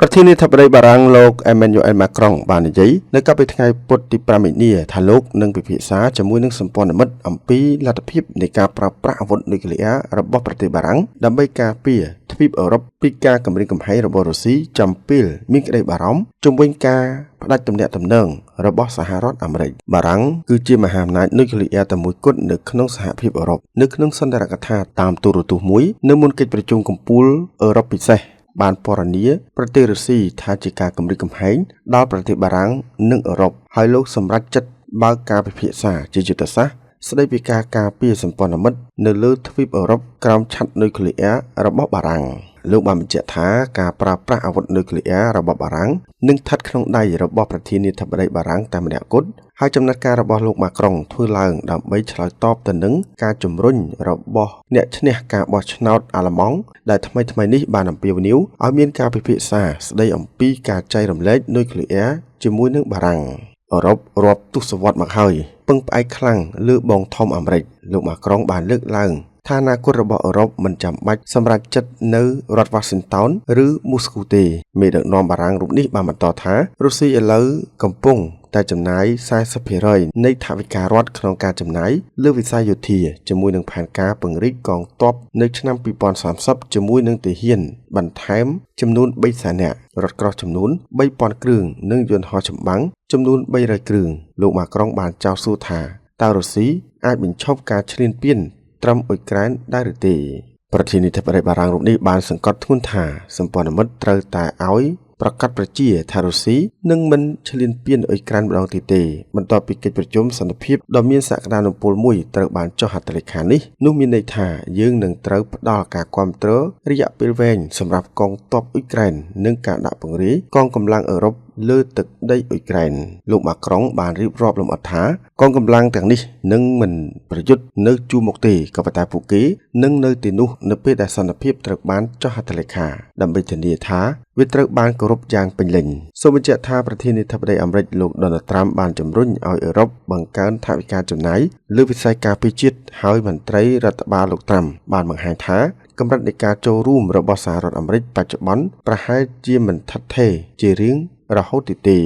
ប្រធានាធិបតីបារាំងលោកអេម៉ានូអែលម៉ាក្រុងបាននិយាយនៅកាលពីថ្ងៃពុធទី5មីនាថាលោកនឹងពិភាក្សាជាមួយនឹងសម្ព័ន្ធមិត្តអំពីលទ្ធភាពនៃការប្រើប្រាស់អាវុធនុយក្លេអ៊ែររបស់ប្រទេសបារាំងដើម្បីការពារទ្វីបអឺរ៉ុបពីការគំរាមកំហែងរបស់រុស្ស៊ីចំពេលមានក្តីបារម្ភជុំវិញការផ្ដាច់ទំនាក់ទំនងរបស់សហរដ្ឋអាមេរិកបារាំងគឺជាមហាអំណាចនុយក្លេអ៊ែរតែមួយគត់នៅក្នុងសហភាពអឺរ៉ុបនៅក្នុងសន្ទរកថាតាមទូរទស្សន៍មួយនៅមុនកិច្ចប្រជុំកំពូលអឺរ៉ុបពិសេសបានពណ៌នាប្រទេសរុស្ស៊ីថាជាការគំរាមកំហែងដល់ប្រទេសបារាំងនិងអឺរ៉ុបហើយលោកសម្រេចចិត្តបើកការពិភាក្សាជាយុទ្ធសាស្ត្រស្ដីពីការការពារសម្ព័ន្ធមិត្តនៅលើទ្វីបអឺរ៉ុបក្រោមឆត្រនុយក្លេអ៊ែររបស់បារាំងលោកបានបញ្ជាក់ថាការប្រើប្រាស់អាវុធនុយក្លេអ៊ែររបស់បារាំងនឹងស្ថិតក្នុងដៃរបស់ប្រធានាធិបតីបារាំងតែម្នាក់គត់ហើយចំណាត់ការរបស់លោកម៉ាក្រុងធ្វើឡើងដើម្បីឆ្លើយតបទៅនឹងការជំរុញរបស់អ្នកឈ្នះការបោះឆ្នោតអាល្លឺម៉ង់ដែលថ្មីៗនេះបានអំពាវនាវឲ្យមានការពិភាក្សាស្ដីអំពីការចែករំលែកនុយក្លេអ៊ែរជាមួយនឹងបារាំងអឺរ៉ុបរាប់ទសវត្សរ៍មកហើយពឹងផ្អែកខ្លាំងលើបងធំអាមេរិកលោកម៉ាក្រុងបានលើកឡើងថាអនាគតរបស់អឺរ៉ុបមិនចាំបាច់សម្រេចចិត្តនៅរដ្ឋវ៉ាស៊ីនតោនឬមូស្គូទេមេដឹកនាំបារាំងរូបនេះបានបន្តថារុស្ស៊ីឥឡូវកំពុងតែចំណាយ40%នៃថវិការដ្ឋក្នុងការចំណាយលើវិស័យយោធាជាមួយនឹងផែនការពង្រីកកងទ័ពនៅឆ្នាំ2030ជាមួយនឹងទាហានបន្ថែមចំនួន3សែននាក់រថក្រោះចំនួន3000គ្រឿងនិងយន្តហោះចម្បាំងចំនួន300គ្រឿងលោកម៉ាក្រុងបានចោទសួរថាតើរុស្ស៊ីអាចបញ្ឈប់ការឈ្លានពានត្រឹមអ៊ុយក្រែនដែរឬទេប្រធានាធិបតីបារាំងរូបនេះបានសង្កត់ធ្ងន់ថាសម្ព័ន្ធមិត្តត្រូវតែឲ្យប្រកាសប្រជាថារុស្ស៊ីនឹងមិនឈ្លានពានអ៊ុយក្រែនម្ដងទៀតទេបន្ទាប់ពីកិច្ចប្រជុំសន្តិភាពដ៏មានសក្តានុពលមួយត្រូវបានចុះហត្ថលេខានេះនោះមានន័យថាយើងនឹងត្រូវផ្ដល់ការគ្រប់គ្រងរយៈពេលវែងសម្រាប់កងទ័ពអ៊ុយក្រែននិងការដាក់ពង្រាយកងកម្លាំងអឺរ៉ុបលើទឹកដីអ៊ុយក្រែនលោកម៉ាក្រុងបានរៀបរាប់លម្អិតថាកងកម្លាំងទាំងនេះនឹងមិនប្រយុទ្ធនៅជួរមុខទេក៏ប៉ុន្តែពួកគេនឹងនៅទីនោះនៅពេលដែលសន្តិភាពត្រូវបានចុះហត្ថលេខាដើម្បីធានាថាវាត្រូវបានគោរពយ៉ាងពេញលេញសូមបញ្ជាក់ថាប្រធានាធិបតីអាមេរិកលោកដូណាល់ត្រាំបានជំរុញឲ្យអឺរ៉ុបបង្កើនថវិកាចំណាយលើវិស័យការពារជាតិហើយមន្ត្រីរដ្ឋបាលលោកត្រាំបានបង្ហាញថាកម្រិតនៃការចូលរួមរបស់សហរដ្ឋអាមេរិកបច្ចុប្បន្នប្រហែលជាមិនថិតថេរជារៀងរហូតទៀតទេ។